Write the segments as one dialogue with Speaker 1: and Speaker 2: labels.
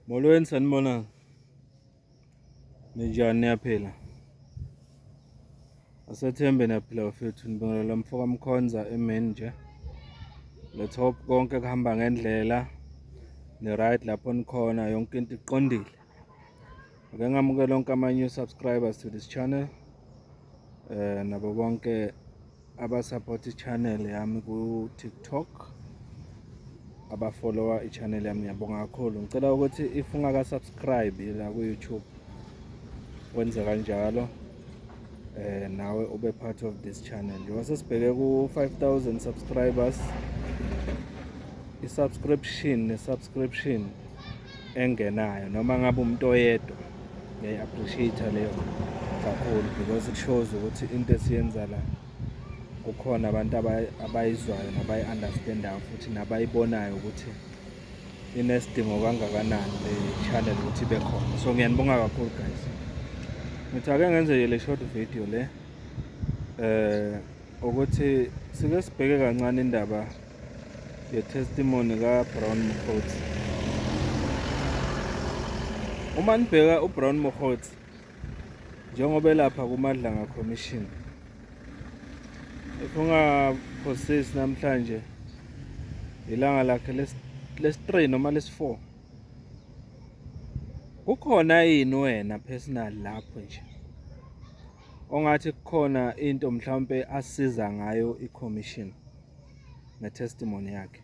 Speaker 1: Molweni, sanibonani. Ninjani, niyaphila? Asethembe niyaphila bafethu. Nibingelela mfoka Mkhonza emini nje. Let's hope konke kuhamba ngendlela. Ni right lapho nikhona, yonke into iqondile. Ake ngamukele onke ama new subscribers to this channel. Nabo bonke abasupport i-channel yami ku TikTok, abafollowa i-channel yami, ngiyabonga kakhulu. Ngicela ukuthi if ungaka subscribe la ku YouTube, wenze kanjalo, nawe ube part of this channel, njengoba sesibheke ku 5000 subscribers. I-subscription ne-subscription engenayo, noma ngabe umuntu oyedwa, ngiyayi-appreciate leyo kakhulu because it shows ukuthi into esiyenza la kukhona abantu abayizwayo nabayi-understandayo futhi nabayibonayo ukuthi inesidingo kangakanani le channel ukuthi ibe khona. So ngiyanibonga kakhulu, guys. Ngithi ake ngenze nje le short video le ukuthi sike sibheke kancane indaba ye-testimony ka-Brown Mogotsi. Uma nibheka uBrown Mogotsi njengoba elapha kuMadlanga Commission, if ungaphosisi namhlanje ilanga lakhe lesi-3 noma lesi-4. Kukhona yini wena personal lapho nje ongathi kukhona into mhlawumbe asiza ngayo i-commission nge-testimony yakhe?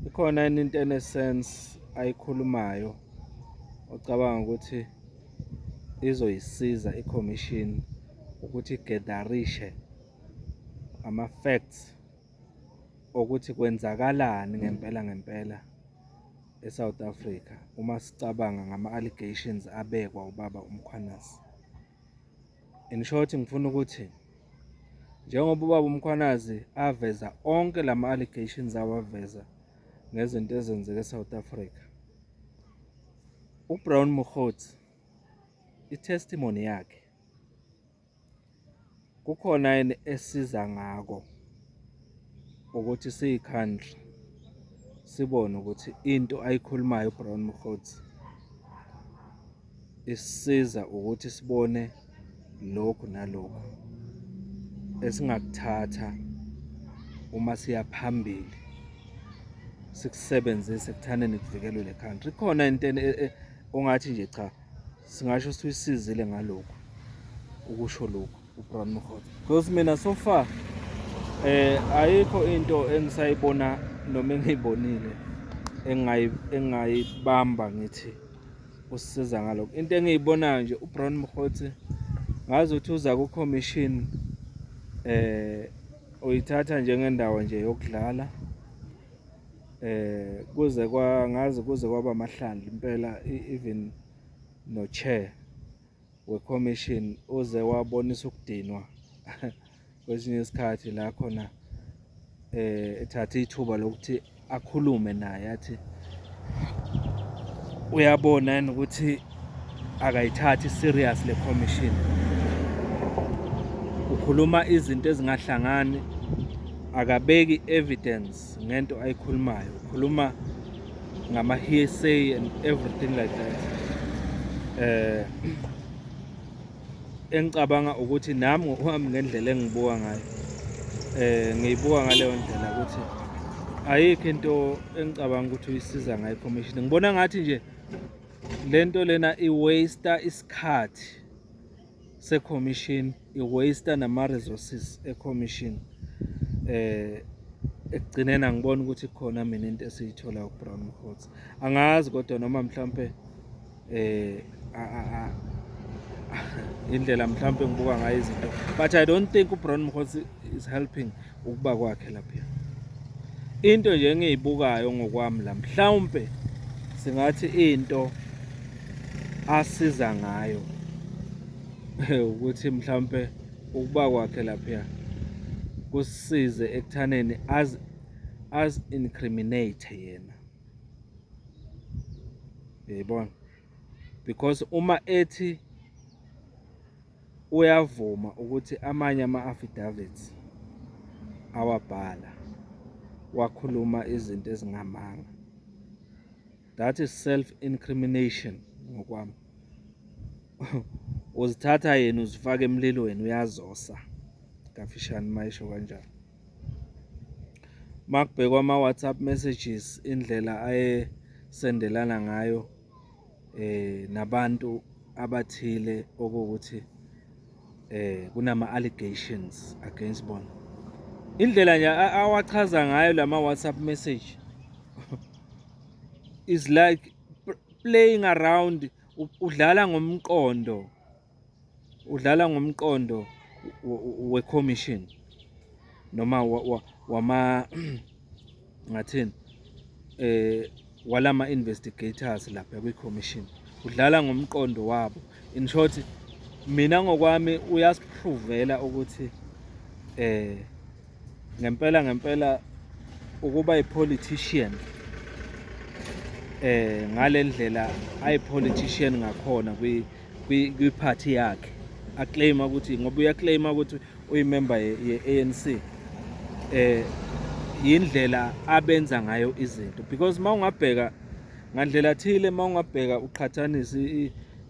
Speaker 1: Ikhona yini into ene-sense ayikhulumayo ocabanga ukuthi izoyisiza i-commission ukuthi igatherishe ama-facts okuthi kwenzakalani ngempela ngempela eSouth Africa, uma sicabanga ngama-allegations abekwa ubaba uMkhwanazi? In short, ngifuna ukuthi njengoba ubaba uMkhwanazi aveza onke lama allegations awaveza ngezinto ezenzeke eSouth Africa, uBrown Mogotsi, i-testimony yakhe, kukhona yini esiza ngako ukuthi siyi-country sibone ukuthi into ayikhulumayo uBrown Mogotsi isisiza ukuthi sibone lokhu nalokhu esingakuthatha uma siya phambili, sikusebenzise ekuthaneni kuvikelwe le country? Ikhona into ongathi nje cha, singasho siyisizile ngalokhu ukusho lokhu uBrown Mogotsi? Because mina so far ayikho into engisayibona noma engiyibonile engayibamba ngithi usisiza ngalokho. Into engiyibonayo nje, uBrown Mogotsi ngazi ukuthi uza ku-commission, uyithatha njengendawo nje yokudlala, kuze kwa ngazi kuze kwaba amahlandla impela. Even no chair we-commission uze wabonisa ukudinwa kwesinye isikhathi la khona ethatha ithuba lokuthi akhulume naye, athi uyabona yini ukuthi akayithathi serious le commission, ukhuluma izinto ezingahlangani, akabeki evidence ngento ayikhulumayo, ukhuluma ngama hearsay and everything like that. Engicabanga ukuthi nami ngokwami, ngendlela engibuka ngayo, ngiyibuka ngaleyo ndlela ukuthi ayikho into engicabanga ukuthi uyisiza ngayo i-commission. Ngibona ngathi nje lento lena i-waste isikhathi se-commission, i-waste nama-resources e-commission. Ekugcineni angiboni ukuthi khona mina into esiyithola ku-Brown Mogotsi. Angazi kodwa noma mhlampe indlela mhlampe ngibuka ngayo izinto, but I don't think uBrown Mogotsi is helping ukuba kwakhe lapha. Into nje engiyibukayo ngokwami la, mhlawumpe singathi into asiza ngayo ukuthi mhlawumpe ukuba kwakhe lapha kusisize ekuthaneni as incriminate yena, uyayibona, because uma ethi uyavuma ukuthi amanye ama-affidavits awabhala wakhuluma izinto ezingamanga. That is self incrimination ngokwami. Uzithatha yena uzifaka emlilweni, uyazosa kafishane mayisho kanjalo. Makubhekwa ama-WhatsApp messages, indlela ayesendelana ngayo nabantu abathile okuwukuthi kunama allegations against bona, indlela nje awachaza ngayo lama WhatsApp message is like playing around, udlala ngomqondo, udlala ngomqondo we-commission noma wama ngathini walama investigators lapha kwi-commission, udlala ngomqondo wabo. In short, mina ngokwami uyasiprovela ukuthi ngempela ngempela ukuba i-politician ngalendlela ayi-politician ngakhona kwi-party yakhe, aclaima ukuthi, ngoba uyaclaima ukuthi uyimember ye-ANC, yindlela abenza ngayo izinto. Because mawungabheka ngandlela thile, mawungabheka uqhathanisa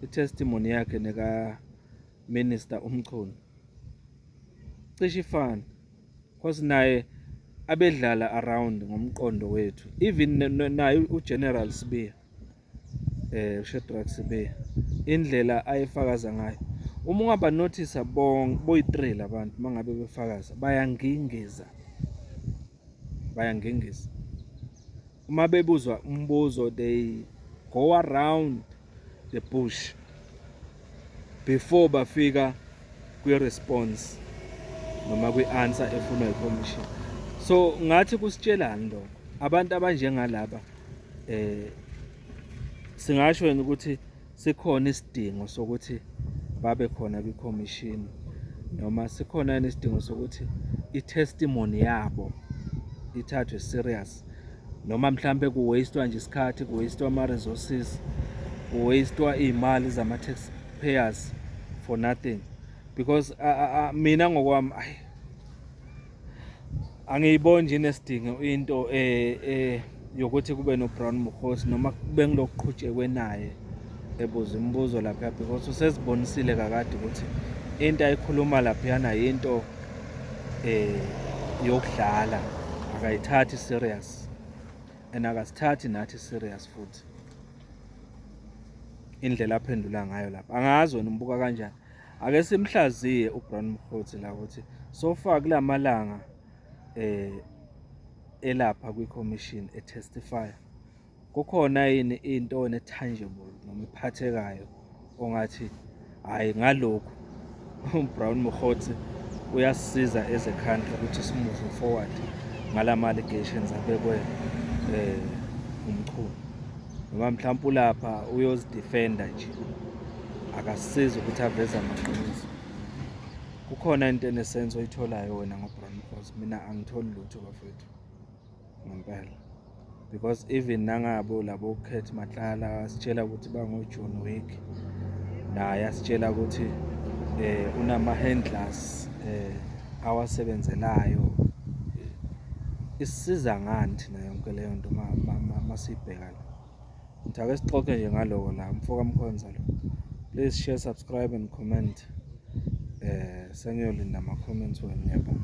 Speaker 1: i-testimony yakhe neka Minister uMchunu, cishe ifana, because naye abedlala around ngomqondo wethu. Even naye uGeneral Sibiya, uShadrack Sibiya, indlela ayefakaza ngayo, uma ungaba notice bonke boyi-3 labantu mangabe befakaza bayangingiza, bayangingiza uma bebuzwa umbuzo. They go around the bush before bafika kwi-response noma kwi-answer efunwa i-commission. So ngathi kusitshelani lokho? Abantu abanjengalaba, singasho yini ukuthi sikhona isidingo sokuthi babe khona kwi-commission, noma sikhona yini isidingo sokuthi i-testimony yabo ithathwe serious, noma mhlambe ku-waste nje isikhathi, ku-waste ama-resources, ku-waste iy'mali zama-taxpayers for nothing? Because mina ngokwami, ayi, angiyiboni nje inesidingo into yokuthi kube no-Brown Mogotsi noma kube ngilokuqhutshekwe naye ebuza imibuzo lapha, because usezibonisile kakade ukuthi into ayikhuluma laphayana yinto yokudlala, akayithathi serious and akasithathi nathi serious futhi indlela aphendula ngayo lapha. Angazi wena umbuka kanjani. Ake simhlaziye uBrown Mogotsi la ukuthi so far kulamalanga elapha kwi-commission etestify, kukhona yini into ne-tangible noma iphathekayo ongathi hayi, ngalokhu uBrown Mogotsi uyasisiza as a country ukuthi simove forward ngalama allegations abekwe uMchunu, noma mhlawumbe ulapha uyozidefenda nje, akasisizi ukuthi aveze amaqiniso? Kukhona into enesense oyitholayo wena ngoBrown Mogotsi? Mina angitholi lutho, bafethu, ngempela, because even nangabo labo Cat Matlala asitshela ukuthi bango John Wick, naye asitshela ukuthi unama handlers awasebenzelayo, isisiza ngani thina yonke leyo nto masibheka la? Ngithi ake sixoxe nje ngaloko la. Mfoka Mkhonza lo. Please share, subscribe and comment. Sengiyolinda ama comments wenu. Ngiyabonga.